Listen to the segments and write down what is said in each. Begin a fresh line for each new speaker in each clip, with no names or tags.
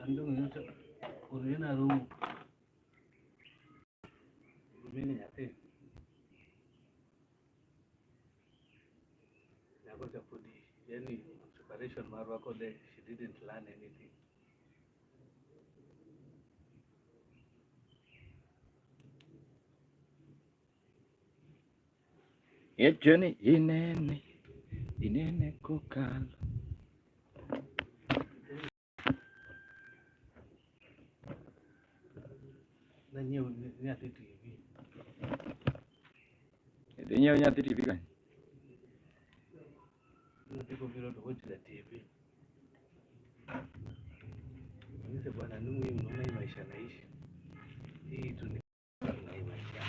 An dong nyocha orina romo mine nyathi. Nyako cha podi, yani separation marwa kode, she didn't learn anything.
Echoni inene inene kokalo.
Nanyiewo nyathi TV.
Idhi nyiewo nyathi TV kanye?
Nyathi kobiro to watch the TV. Nise bwana, ni muhimu naona hii maisha naishi. Hii tu ni na hii maisha.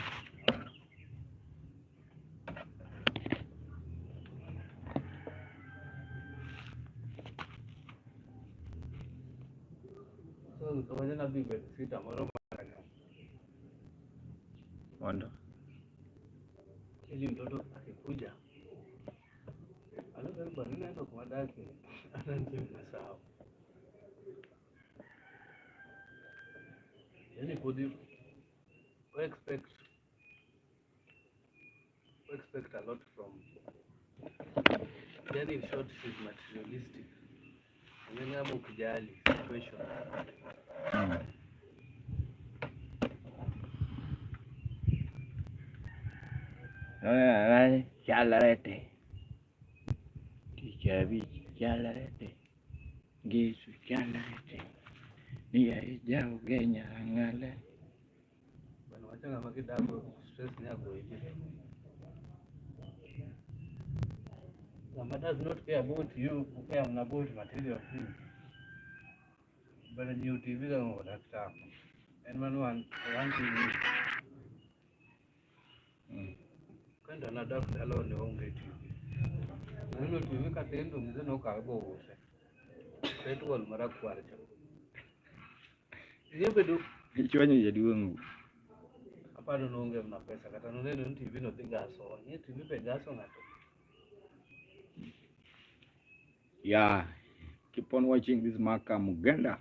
So kawanya na dhi bet sita moro marang'o.
Mondo
Ili mtoto akikuja alafu bwana, naenda kwa dadake anaanza nasahau. Yani podi we expect a lot from, yani in short, she's materialistic. Yani kama ukijali situation.
Chalarete. Tich abich chalarete. Ngeso chalarete. Ni aija ugenya ang'ale.
Bwana, wacha kama kidago stress ni yako hivi. Mama does not care about you, care about material things. But new TV ka ngo daktar. En man one one TV. Kendo nadak dala ne onge TV. Naneno TV katin to ng'ise nokawe bouse. Petrol marakwar cha. Ing'e bedo
Ichwanyo jaduong'.
Aparo noonge mana pesa kata noneno ni TV no dhi gaso. Ng'e TV be gaso ng'ato.
Yeah, keep on watching this Maka Mugenda.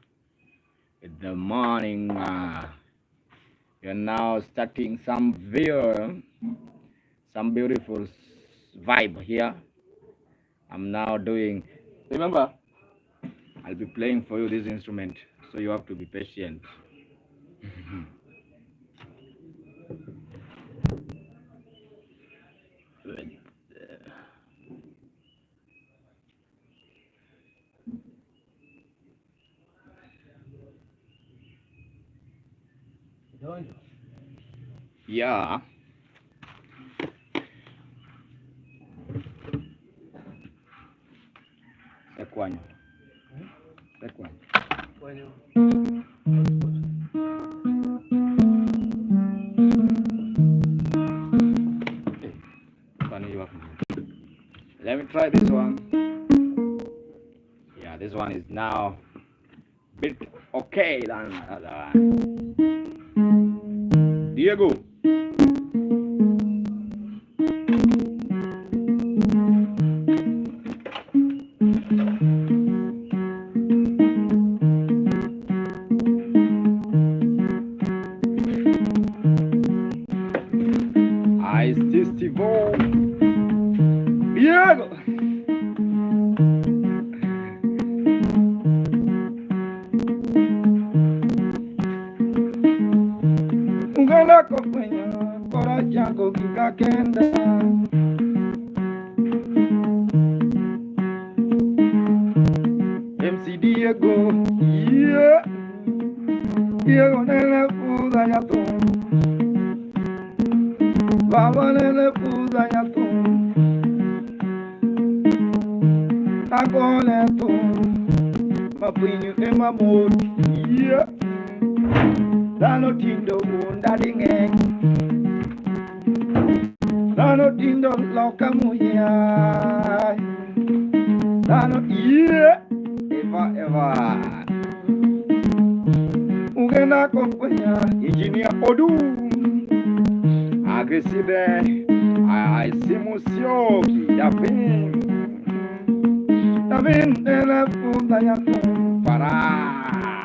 In the morning, you're now starting some view, some beautiful vibe here. I'm now doing, remember, I'll be playing for you this instrument, so you have to be patient.
Donjo.
Yeah. Sekwanyo. Sekwanyo.
Kwanyo. Hotspot.
Hey, funny you. Let me try this one. Yeah, this one is now bit okay than the other one. Diego. I still Steve. Diego. Uganda kokwenya kora chango kikakenda. MC Diego, yeah. Diego nene puda ya tu. Baba nene puda ya tu. Agone tu. Mapinyu ema mot, yeah. Dhano tindo wuonda ding'eny. Dhano tindo loka muya. Dhano yeah. Eva eva. Ugenda kokwenya Engineer Odu. Agresive. Aisimusioki Davin. Davin ele funda ya Farah.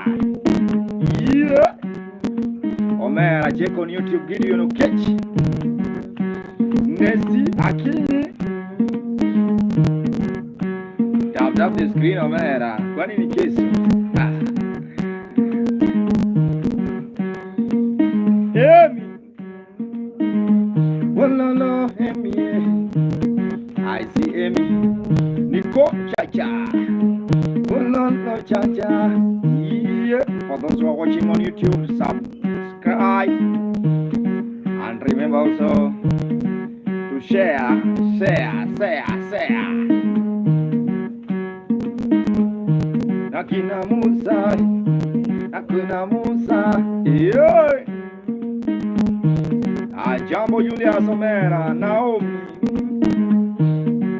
Check on YouTube, Gideon Okech. Nesi Akinyi. Tap tap the screen, omera. Kwani ni kesi? Ah. Emi. Wololo Emi. I see Emi. Nico Chacha. Wololo Chacha. Yeah. For those who are watching on YouTube, subscribe. And remember also to share, share, share, share. Akina Musa, Akina Musa, yeah. Jambo Julius Omera, Naomi,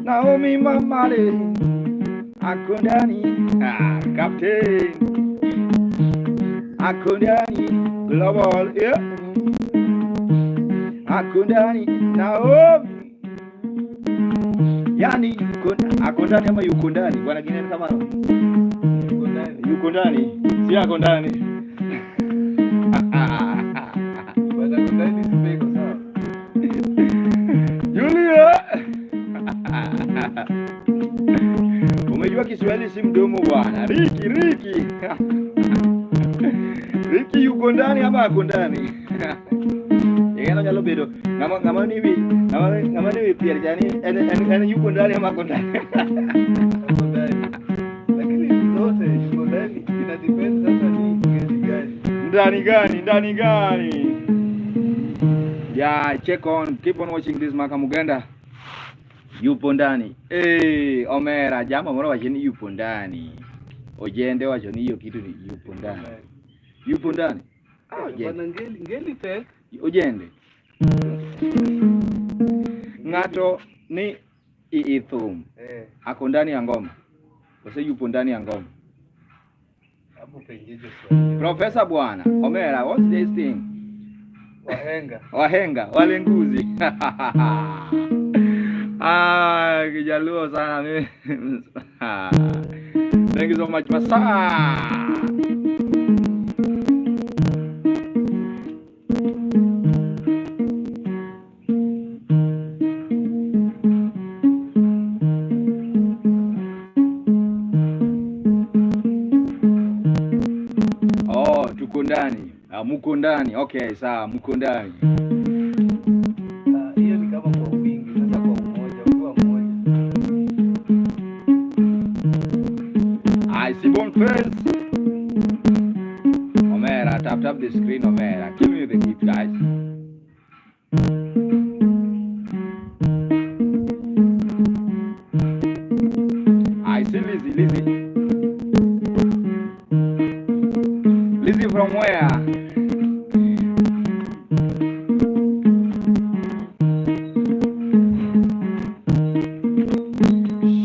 Naomi Mamale, Akundani, Captain, Akundani, Global, yeah. Akundani, Naomi, yani yuko ndani ama yuko ndani bwana Gineni kama
Yuko ndani.
Yuko ndani, si ako ndani.
Bwana ako ndani si iko sawa.
Julia, umejua Kiswahili si mdomo bwana. Riki, Riki, Riki yuko ndani ama ako ndani? Igeno nyalo bedo ng'ama ni wi ng'ama ni wi pier chani en yuko ndani ama ako ndani?
Ako ndani. Lakini zote yuko ndani ina depend sasa ni gani gani.
Ndani gani? Ndani gani? Yeah, check on, keep on watching this Maka Muganda. Yupo ndani. Eh, Omera, jama moro wacho ni yupo ndani. Ojende wacho ni hiyo kitu ni yupo ndani. Yupo ndani. Ah, Ojende.
Bwana ngeli ngeli tek.
Ojende. Ng'ato ni i thum.
Eh,
Ako ndani ya ngoma. Kose yupo ndani ya ngoma.
Hapo penjeje swali.
Profesa bwana, Omera, what's this thing?
Wahenga.
Wahenga, walenguzi. Ah, Kijaluo sana mimi. Thank you so much, Masa. Oh, tuko ndani. Ah, muko ndani. Okay, sawa, muko ndani.
Ah, hiyo ni kama kwa wingi, sasa kwa umoja, ukiwa mmoja.
I see Boniface. Omera, tap tap the screen, Omera. Give me the gift, guys. I see Lizzie, Lizzie. Lizzie from where?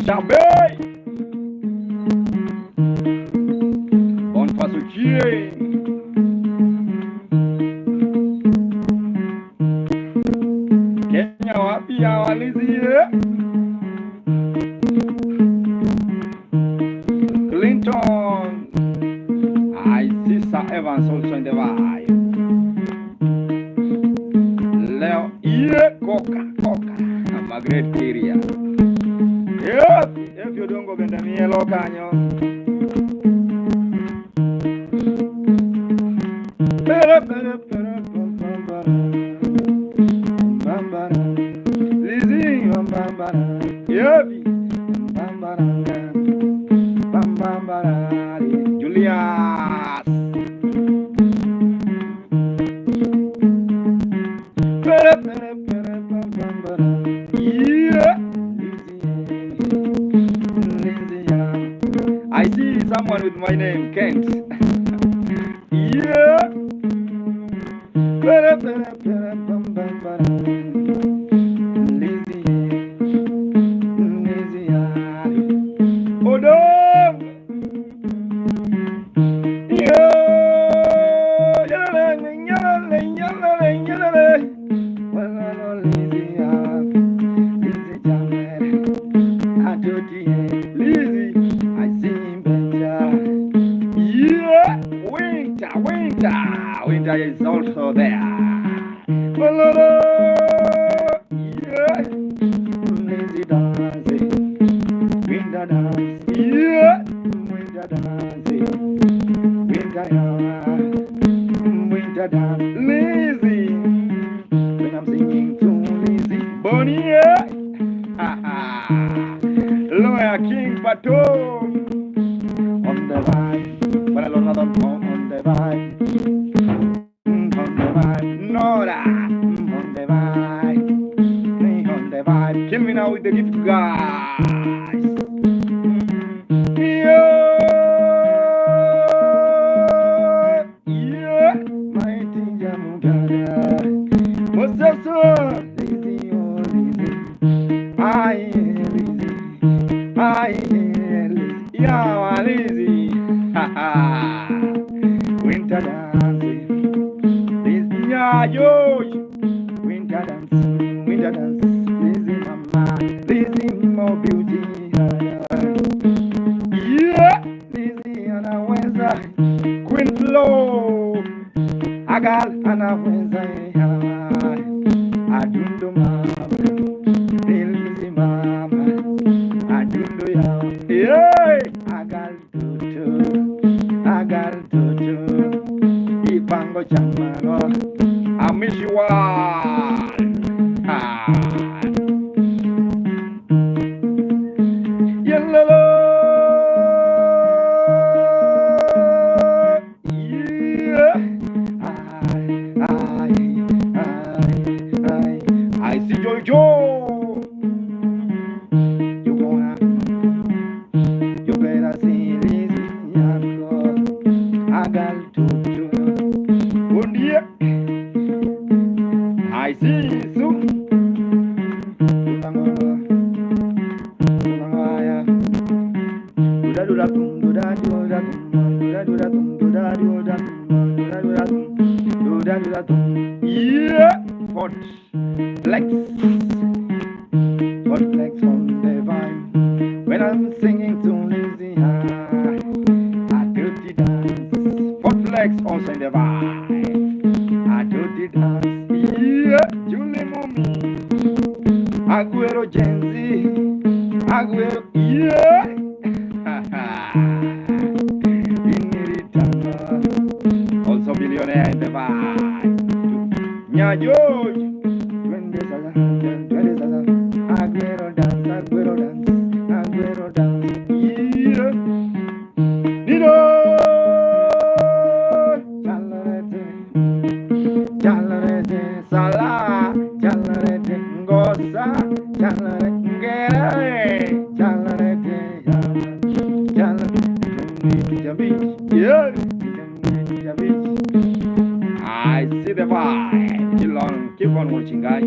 Shabei! Boniface Ochieng. Kenya wapi ya walizie? Clinton. I see Sir Evans also in the vibe. Leo iye koka koka. Margaret Kiria. Yes, if you don't go bende mielo kanyo. Pere pere pere pam pam para. Pam para. Lizzy pam pam para. Yevi pam para. Pam pam para. Julius. Pere pere pere pam pam para. Yeah. Lizzy, yeah. I see someone with my name, Kent. Yeah. Pere pere pere pam pam para. Lizzy, Lizzy, yeah. Odong. Yeah. Yalale, yalale, yalale, yalale. Walalo, Lizzy, yeah. Lizzy Jamer. Adodi, Lizzy, I see Benja. Yeah, winter, winter. Winter is also there. Yeah. Lazy dancing. Winter dance. Yeah. Winter dancing. Winter, yeah. Winter dance. Lazy. When I'm singing to Lizzy. Bonnie. Yeah. Lawyer King Pato. On the vibe. Para los on the vibe. On the vibe. Nora. On the vibe. On the vibe. Kill me now with the gift, guys. Yeah. Yeah. Mighty Jamugada. Moseso. Lizzy, oh Lizzy. Aye, Lizzy. Aye, Lizzy. Yeah, Lizzy. Ha ha. Winter dancing. Lizzy, yeah, yo. Winter dance, winter dance. Lizzy, mama. Lizzy, more beauty. Yeah, Lizzy anaweza. Queen Flow. Agal anaweza. Adundo mama. Lizzy mama. Adundo ya. Yeah. Agal tutu. Agal tutu. Ipango chamano. Amishwa. Ah. Yellow. Yeah. I see Jojo. You gonna, you better see Lizzy yako. Agal tutu. Undie. I see Su. Tulangaya. Duda duda tum duda duda tum duda duda tum duda duda tum duda duda tum duda duda tum. Yeah, Fort Flex, Fort Flex on the vibe. When I'm singing to Lizzy, I do the dance. Fort Flex also in the vibe. I do the dance. Yeah, Julie Mumi, Aguero Genzi, Aguero. Yeah. Iniritanga. Also billionaire in the vibe. Nya George. Twende sasa, twende sasa. Aguero dance, Aguero dance, Aguero dance. Yeah. Nino. Chalarete, chalarete, sala, chalarete, ngosa, chalarete, ngere, chalarete, chalarete, yeah. I see the vibe. Keep on watching, guys.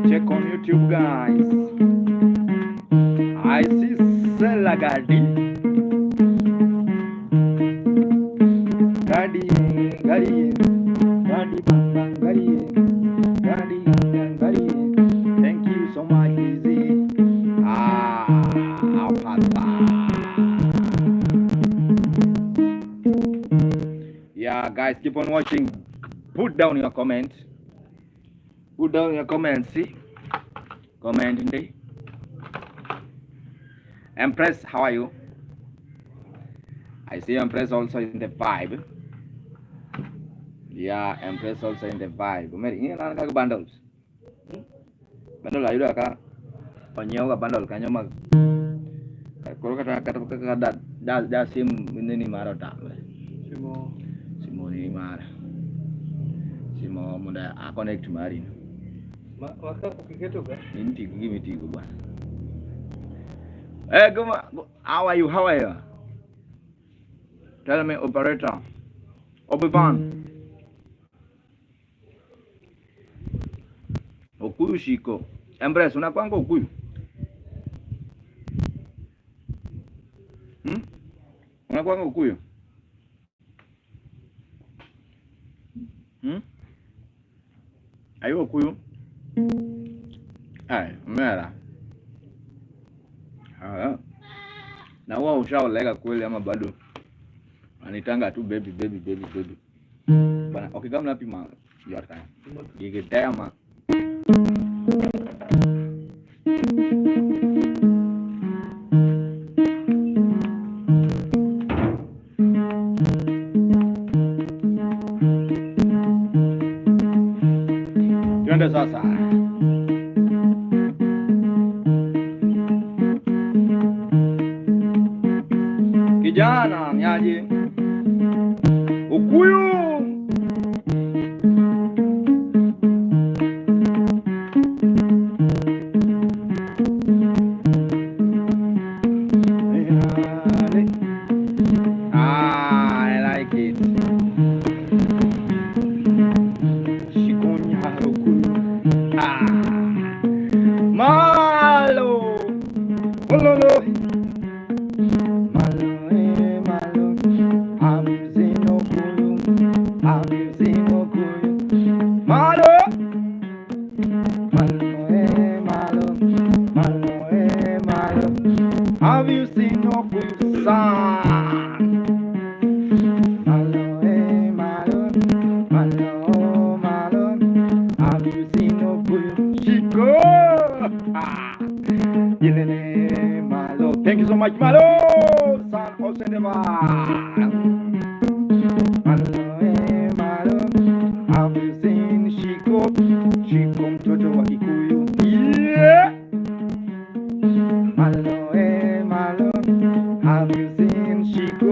Check on YouTube, guys. I see Selagadi. Gadi, gadi, gadi, bang, gadi, gadi, gadi. Thank you so much, Lizzy. Ah, Papa. Yeah, guys, keep on watching. Put down your comment. Put down your comment. See? Comment in Empress, how are you? I see Empress also in the vibe. Yeah, Empress also in the vibe. Mary, ing'e kaka bundles. Bundle ayudo ka onyiew ga bundle kanyo mag koro kata kata kaka da da, da sim nini mara otamre.
Simo.
Simo nini mara. Simo mondo a connect mari.
Ma waka ukiketo ga?
Intigo gimitigo bwana. Eh, go, how are you? How are you? Tell me, operator. Obi-Wan. Okuyu shiko. Empress, unakwanga Okuyu? Hmm? Unakwanga Okuyu? Hmm? Are you Okuyu? Ay, mera. Ah. Na huwa ushaoleka kweli ama bado? Anitanga tu baby baby baby baby. Hapana, okay, gamna pi ma yot kanyo. Gigi te ma. Twende sasa. Kijana niaje? Ukuyu. Ah, I like it. Shikunya Ukuyu. Ah. Malo. Ololo. Malo, eh, malo. Have you seen Okuyu? Have you seen Okuyu? Malo. Malo, eh, malo. Malo, eh, malo. Have you seen Okuyu son? Malo, eh, malo. Malo, malo. Have you seen Okuyu? Shiko! Ah. Yelele, malo. Thank you so much, Malo. San Osendema. Malo, eh, malo. Have you seen Shiko? Shiko mtoto wa Kikuyu. Yeah. Malo, eh, malo. Have you seen Shiko?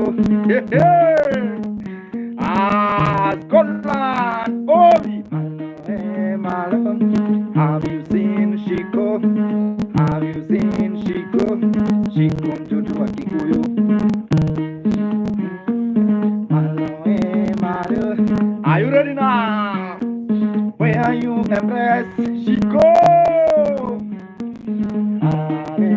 Ah, Scotland. Obi. Malo, eh, malo. Have you seen Shiko? Have you seen Shiko? Shiko mtoto wa Kikuyu. Malo, eh, malo. Are you ready now? Where are you, Empress? Shiko! Ale.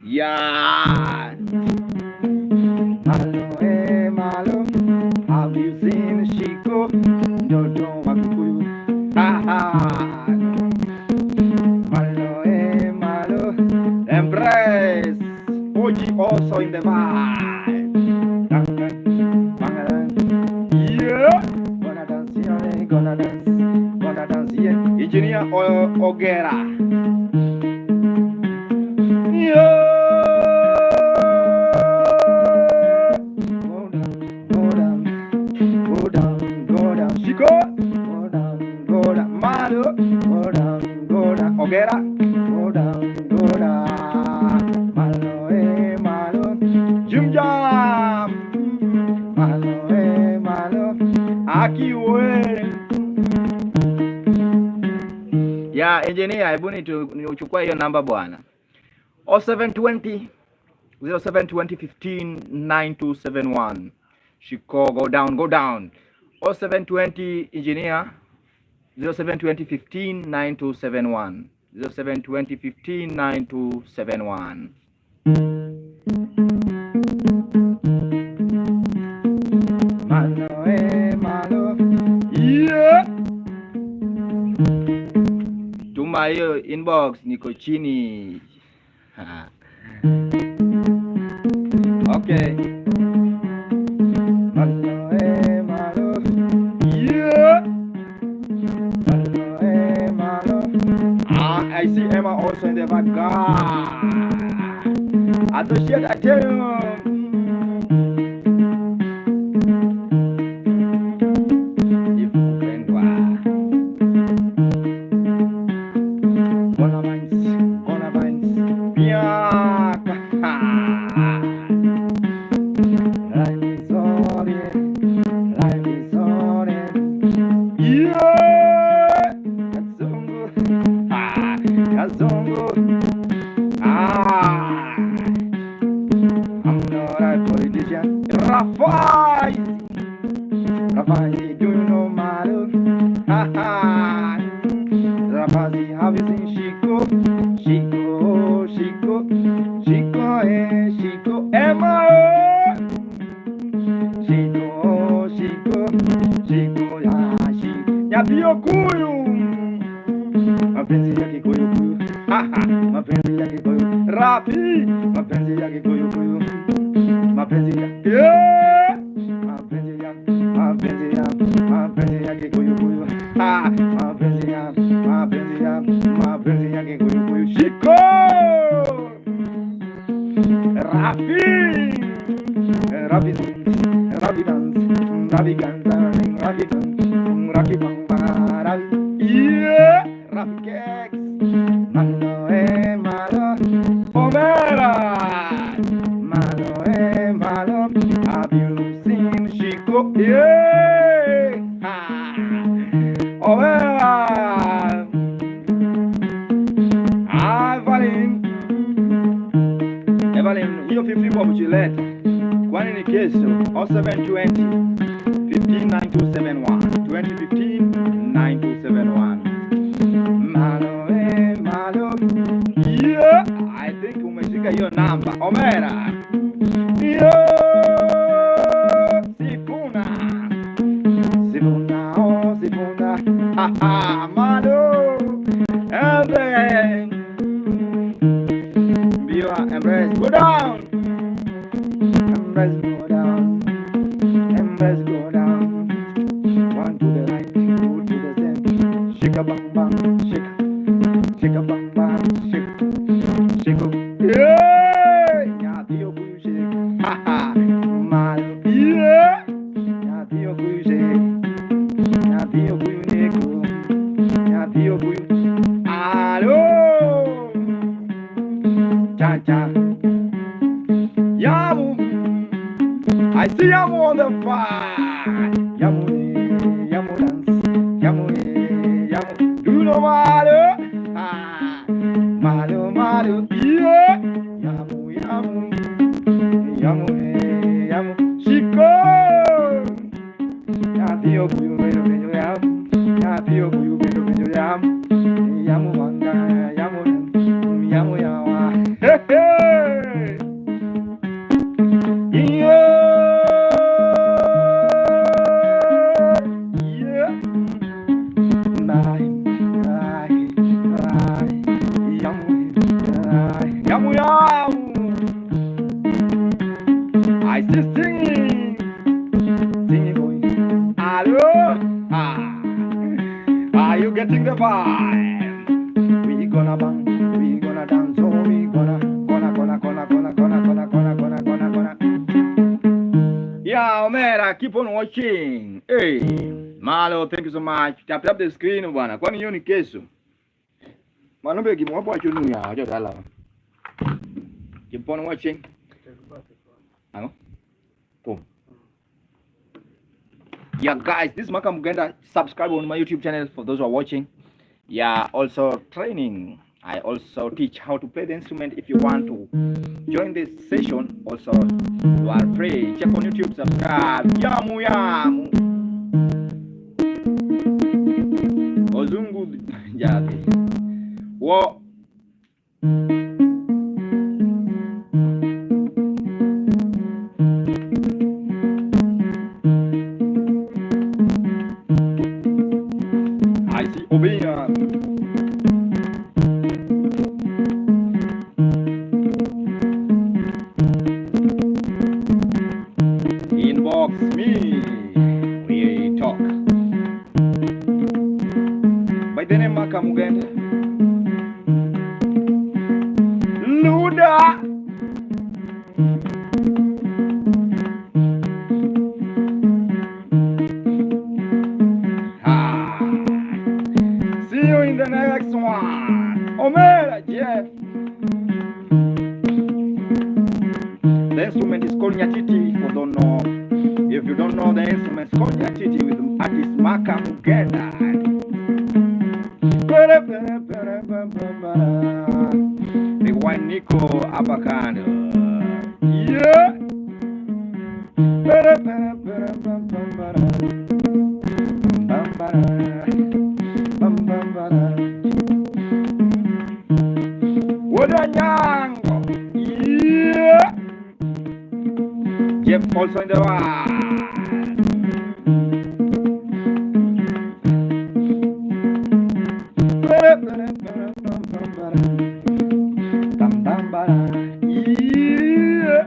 Yeah. Malo, eh, malo. Have you seen Shiko? Mtoto wa Kikuyu. Ha ha. Malo, eh, malo. Empress. OG also in the vibe. Yeah. Gonna dance, yeah, gonna dance, gonna dance, yeah. Engineer Ogera. Yeah. Go down, go down, go down, go down. Shiko. Go down, go down. Malo. Go down, go down. Ogera. Go down, go down. Malo, eh, malo. Jim Jam. Malo, eh, malo. Akiwe. Ya engineer, hebu nichukue hiyo namba bwana. 0720 0720 15 9271. Shiko, go down, go down. 0720 engineer, 0720 15 9271. 0720 15 9271. Malo, eh, malo. Yeah. Tuma hiyo inbox, niko chini. Okay. Malo, eh, malo. Yeah. Malo, eh, malo. Ah, I see Emma also in the background. Associate, I tell you. If kupendwa. Gonna vines, gonna vines. Piaka. Life is on it. Life is on it. Yeah. Kazungu. Ah, Kazungu. Ah. I'm not a politician. Rafai. Rafai, do you know Maru? Ha ha. Rafazi, have you seen Shiko? Shiko, Shiko, Shiko, eh, Shiko, Emma. Oh. Shiko, Shiko, Shiko, ya, Shiko. Nyathi Okuyu. Mapenzi ya Kikuyu kuyu. Ha ha. Mapenzi ya Kikuyu. Rafi. Mapenzi ya Kikuyu kuyu. Mapenzi ya, yeah! Mapenzi ya, mapenzi ya, mapenzi ya Kikuyu. Ah, mapenzi ya, mapenzi ya, mapenzi ya Kikuyu. Shiko! Rafi! Rafi, Rafi dance, Rafi ganza, Rafi dance, Rafi bamba, Rafi. Yeah! Rafi cakes. Malo eh, malo. Omera! Malo eh, malo. Have you seen Shiko? Yeah! Ha! Omera! Evelyn. Evelyn, hiyo 50 bob chileta. Kwani ni kesho 0720 15 9271 2015 9271. Malo eh, malo. Yeah, I think umeshika hiyo namba. Omera. Yeah. Sifuna. Sifuna, oh, Sifuna. Ha ha, malo. And then Biwa, embrace, go down. Embrace, go down. Embrace, go down. One to the right, two to the left. Shake a bang bang, shake. Shake a bang bang, shake. Shake up. Yeah! Nyathi okuyu shake. Ha ha. Malo. Yeah! Nyathi okuyu shake. Nyathi okuyu neko. Nyathi okuyu. Alo! Cha cha. Yamu. I see Yamu on the fire. Yamu, eh, Yamu dance. Yamu, eh, Yamu. Do you know Malo? Ah, Malo, Malo. Yeah. Yamu, Yamu. Yamu, eh, Yamu. Shiko. Nyathi okuyu bedo bedo yamu. Nyathi okuyu bedo bedo yamu. Yamu wanga, yamu, yamu yawa. Hey, hey. Yeah. Yeah. Nai, nai, nai. Yamu, nai. Yamu, yamu. I see singing. Singing boy. Hello. Ah. Are you getting the vibe? We gonna bang, we gonna dance, oh we gonna, gonna, gonna, gonna, gonna, gonna, gonna, gonna, gonna, gonna, gonna. Yeah, Omera, keep on watching. Hey, Malo, thank you so much. Tap tap the screen bwana. Kwani hiyo ni kesho? Manombe kimwapo achunu ya, acho dala. Keep on watching. Ano? Boom. Yeah, guys, this is Maka Mugenda. Subscribe on my YouTube channel for those who are watching. Yeah, also training. I also teach how to play the instrument. If you want to join this session, also you are free. Check on YouTube, subscribe. Yamu yamu. Ozungu jabi. Wo. I see Obia. Inbox me. We talk. By the name Maka Mugenda. Luda. Ah. See you in the next one. Omera Jeff. The instrument is called Nyatiti. If you don't know, if you don't know the instrument, it's called Nyatiti with artist Maka Mugenda. The one Nico Abakando. Yeah. Wodanyango. Yeah. Jeff also in the one. Yeah.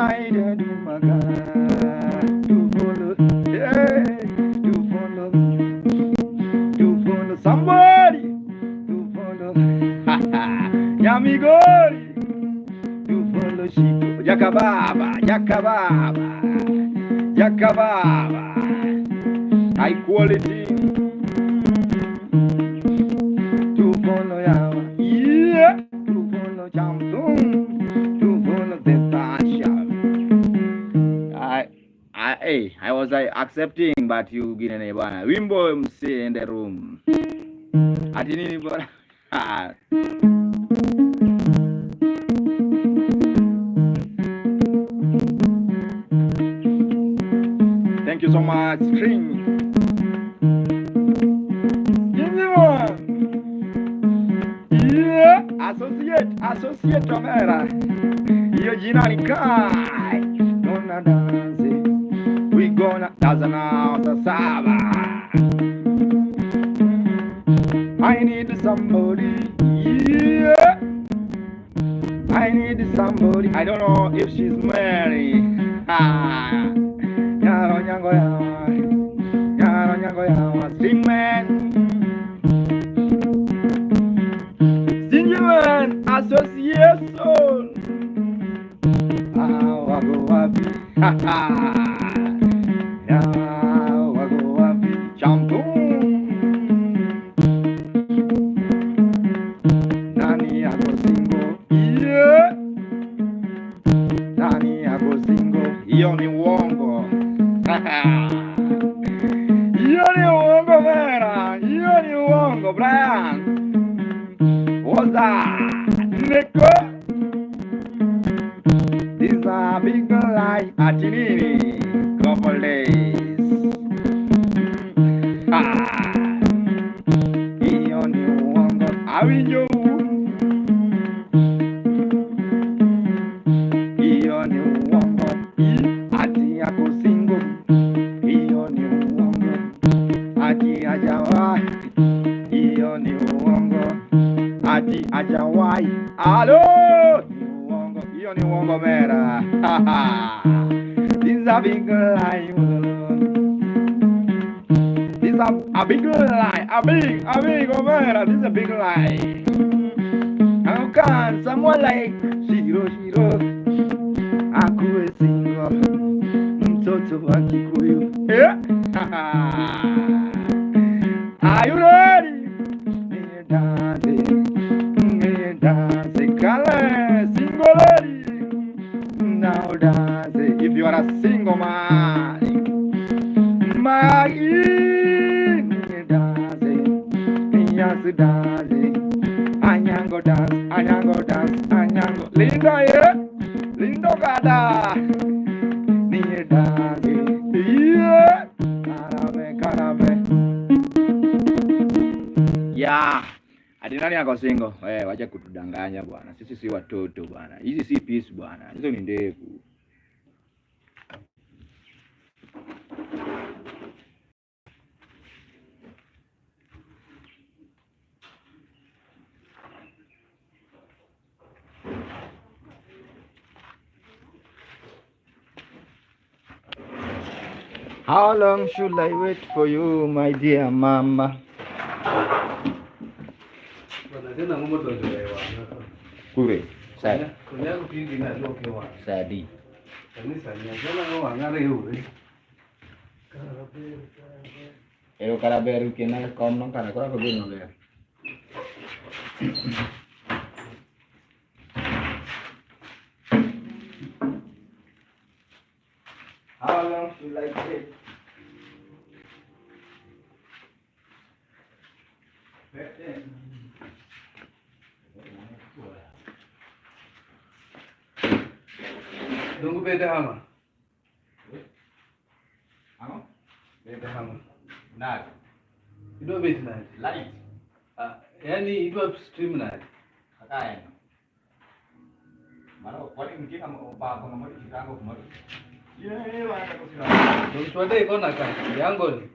Decided, my God, to follow, yeah, to follow, to follow somebody, to follow, Nyamigori, to follow Shiko, Jakababa, Jakababa, Jakababa, high quality, to follow Yawa, yeah, to follow Chamtung, to follow the Tasha. Hey, I was accepting, but you ginene bwana. Wimbo MC in the room. Ati nini bwana? Thank you so much, String. Stingy one. Yeah, associate, associate Omera. Hiyo jina ni Kai. Gonna dance. We gonna dance now saa saba. I need somebody. Yeah. I need somebody. I don't know if she's married. Ah. Nyaro nyango yawa. Nyaro nyango yawa. String man. Stingy man. Association. Ah, wago wapi. Ha ha. Ya, wago wapi. Champion. Nani ako single? Yeah. Nani ako single? Hiyo ni uongo. Hiyo ni uongo Vera. Hiyo ni uongo Brian. What's that? Nico. This is a big lie. Ati nini? Couple days. Ah. Hiyo ni uongo. Awinjo. Hiyo ni uongo. Ati ako single. Hiyo ni uongo. Ati hajawahi. Hiyo ni uongo. Ati hajawahi. Alo! Ni uongo. Hiyo ni uongo Mera. This is a big lie. This is a big lie. A big Omera. This is a big lie. How can someone like Shiro Shiro akuwe single? Mtoto wa Kikuyu. Yeah. Are you ready? Dance, dance, kale, single lady. Now dance if you are a single man. My dance, yes dance. Anyango dance, Anyango dance, Anyango. Linda, yeah, Linda gada. Ni dance, yeah. Karabe, karabe. Yeah. Ati nani ako single? Eh, wacha kutudanganya bwana. Sisi si watoto bwana. Hizi si peace bwana. Hizo ni ndevu. How long should I wait for you, my dear mama?
Bwana tena ng'omo donjo e wang'a.
Kure, sa
Konyago pigi ng'aluok e wang'a.
Sadi.
Kanisa ni achana go wang'a riwre. Karaber, karaber.
Ero karaber kena kom no kara kora ko gino ber. How long should I wait?
Dongu bede hama.
Ang'o?
Bede hama.
Nade?
Idwa bet nade?
Light.
Ah, yani idwa stream nade?
Kaka en. Mano kwani nitie ng'ama obako ng'ama rango kumoro. Ye wana kosira.
Dong chwade kona ka. Yango ni.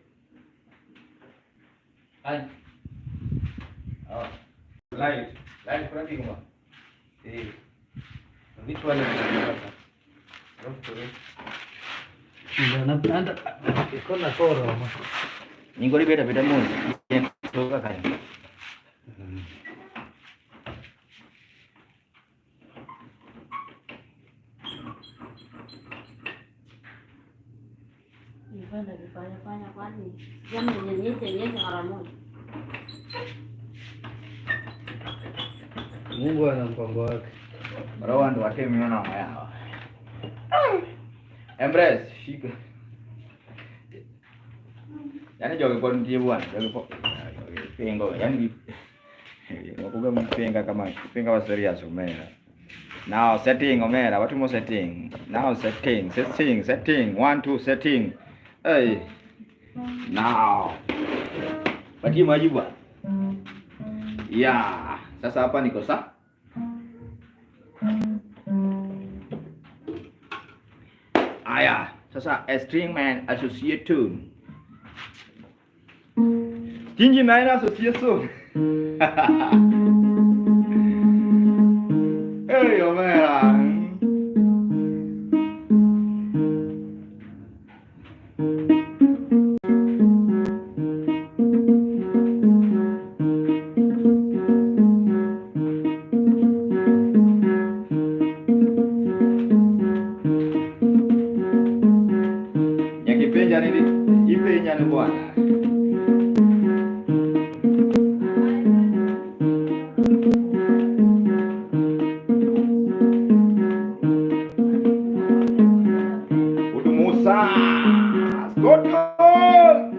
Ai. Oh. Light. Light kora ting'o.
Eh. Gichwale kaka. Alafu koro. Ikona koro ma.
Nyingori beta beta mos. Toka kanyo.
Nifanya vifanya fanya kwani jana nyeshe nyeshe mara moja.
Mungu ana mpango wake.
Bro ndo watemiona yao. Embrace shika. Yaani jogi pod nitie bwana, jogi pod jogi pingo, yaani wakuga mpinga kama pinga wa serious omera. Now setting omera, what more setting? Now setting, setting, setting, 1 2 setting. Hey. Now. Patie maji bwana. Yeah, sasa hapa niko sa. Aya, sasa a string man associate tune. Stingy man association. Hey, omera. Nyakipenja nini? Ipenya ni bwana. Udu Musa. Scotland.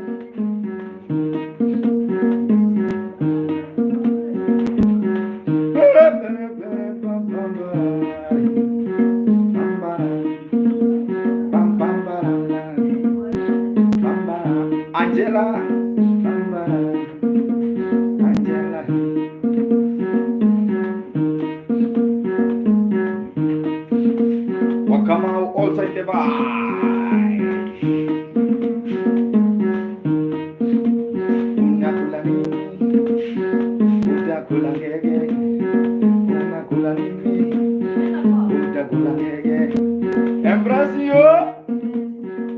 Angela. Angela. Wakamau also in the vibe. Unakula nini? Utakula ngege. Unakula nini? Utakula ngege. Embrace you.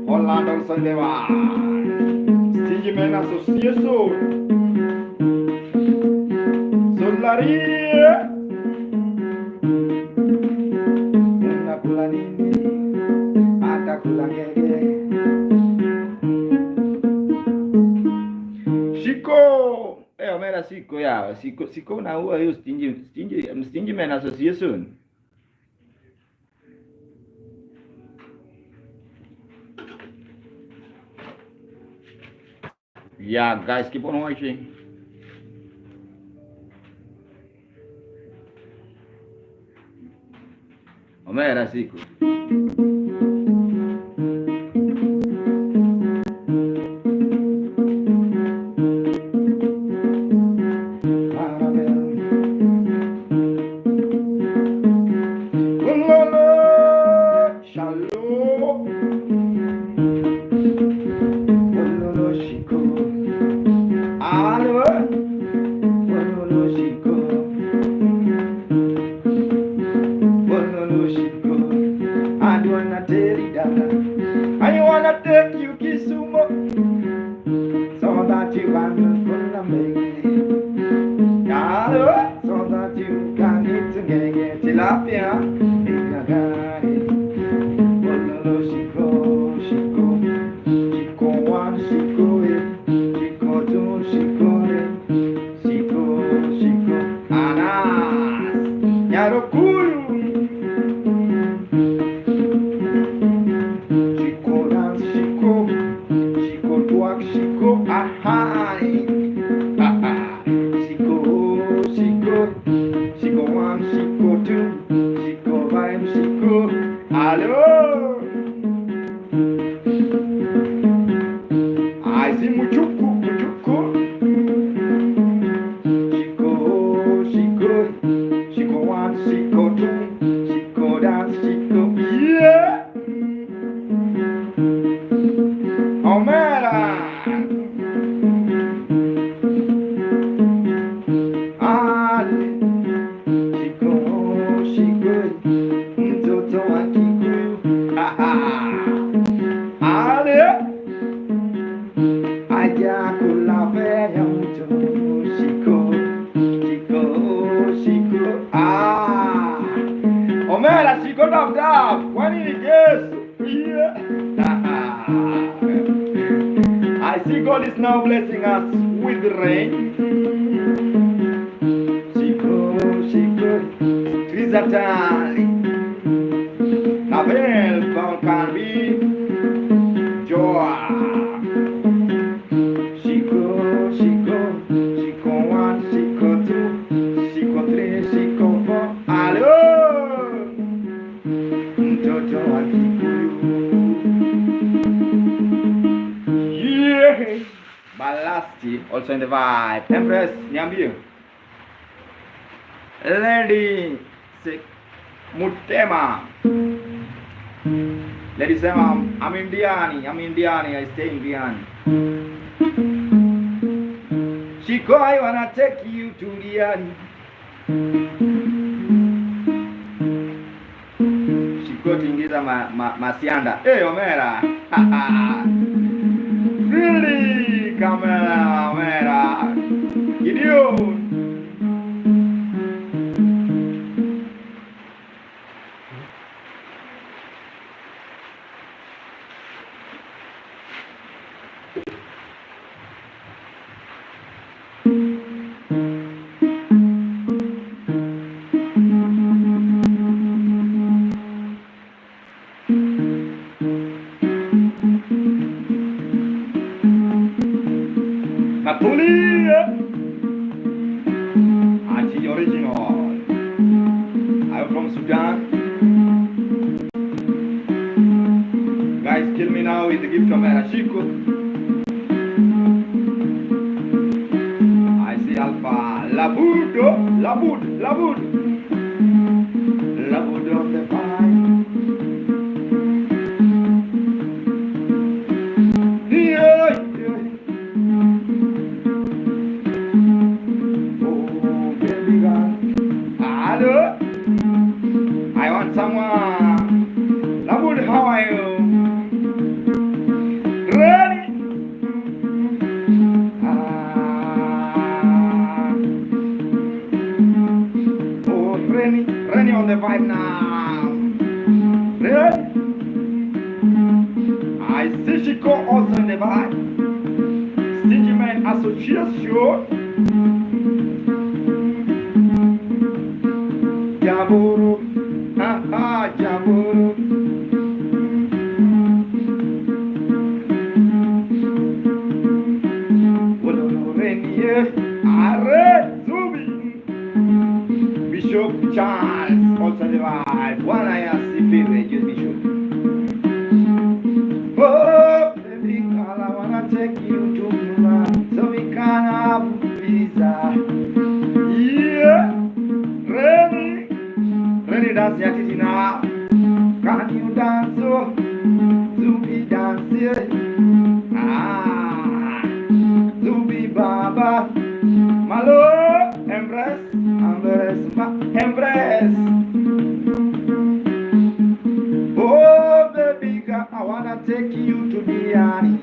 Holland also in the vibe. Stingy Man Association. Solari. Unakula nini? Atakula ngege. Shiko. Eh, omera siko ya. Siko siko unaua hiyo Stingy Man Association. Yeah, guys, keep on watching. Omera siko. Caramel. Ololo, shalom. Ololo, shiko. Alo. Ololo, shiko. Ololo, shiko. I wanna tell you that I wanna take you Kisumu so that you can gonna make it. Alo, so that you can eat ngege tilapia in a garden. Ololo, shiko, shiko, shiko one, shiko eight, shiko two, shiko eight, shiko, shiko, anas, Nyarokuyu. Shiko dance, shiko, shiko twerk, shiko, ahai. Shiko, shiko, shiko one, shiko two, shiko five, shiko, hello. I see muchuku, muchuku. Shiko, shiko, shiko one, shiko Shiko. Ah. Omera Shiko tap tap. Kwani ni kesi? Yeah. I see God is now blessing us with rain. Shiko, Shiko. Trizatali. Nabel Kalbi. Joa. Shiko, Shiko, Shiko 1, Shiko 2, Shiko 3, Shiko 4. Alo! Mtoto wa Kikuyu. Yeah! Balasti also in the vibe. Empress, niambie. Lady Mutema. Lady sema I'm Indiani, I'm Indiani, I stay in Diani. Shiko, I wanna take you to Diani. Shiko tingiza masianda. Hey, Omera. Really? Kamera, Omera. Gideon. Napoli. Ati original. I'm from Sudan. Guys, kill me now with the gift of Shiko. I see Alpha Labudo, Labud, Labud. Labud on the vine. Yeah, yeah. Oh, baby girl. Hello. I want someone. Labud, how are you? Ready? Ah. Oh, Renny, Renny on the vibe now. Ready? I see Shiko also in the vibe. Stingy Man Association. Jaburu. Ha ha, Jaburu. Renny, Are Zubi. Bishop Charles also in the vibe. Bwana asifiwe, just Bishop. Oh, baby girl, I wanna take you to Milan so we can have pizza. Yeah, Renny, Renny dance ya titi now. Can you dance? Oh, Zubi dance, yeah. Ah, Zubi Baba, Malo, embrace, embrace, embrace. Oh, baby girl, I wanna take you to Diani.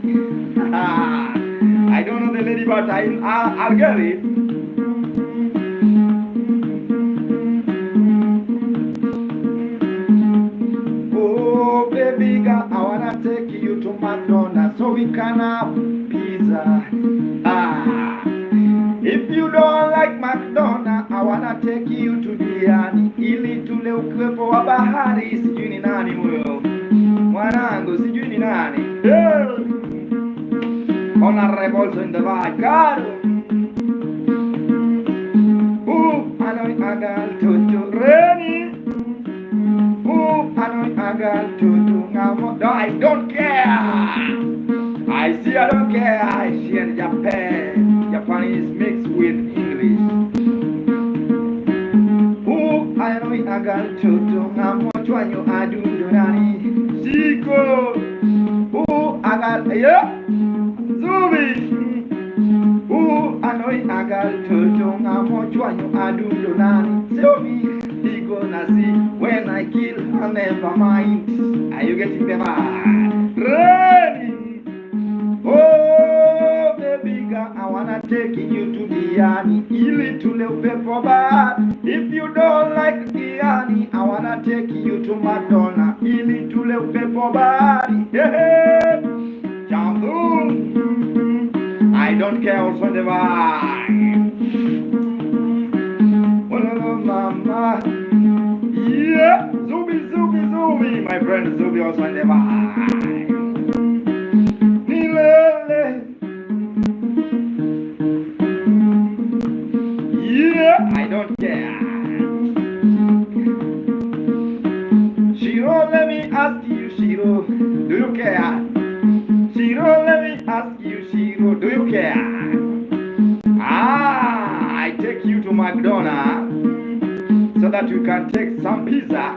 I don't know the lady, but I'll get it. Oh, baby girl, I wanna take you to McDonald's so we can have pizza. Ah, if you don't like McDonald's, I wanna take you to Diani ili tule upepo wa bahari. Sijui ni nani huyo mwanangu, sijui ni nani. Yeah. Honorable also in the vibe. Caro. Ooh, anoi agal tutu Reni. Ooh, anoi agal tutu ngamo. No, I don't care. I see, I don't care. I see in Japan. Japanese mixed with English. Ooh, anoi agal tutu ngamo chwanyo adundo nani. Shiko. Ooh, agal, yeah. Zubi. Ooh, anoi agal tutu ngamo chwanyo adundo nani. Tell me, he gonna see when I kill her, never mind. Are you getting the vibe? Ready? Oh, baby girl, I wanna take you to the Diani ili tule upepo bahari. If you don't like Diani, I wanna take you to McDonald's ili tule upepo bahari. Hey, Jambu. I don't care also the vibe. Oh, mama. Yeah, Zubi, Zubi, Zubi. My friend Zubi also in the vibe. Milele. Yeah, I don't care. Shiro, let me ask you, Shiro, do you care? Shiro, let me ask you, Shiro, do you care? Ah, I take you to McDonald's so that you can take some pizza.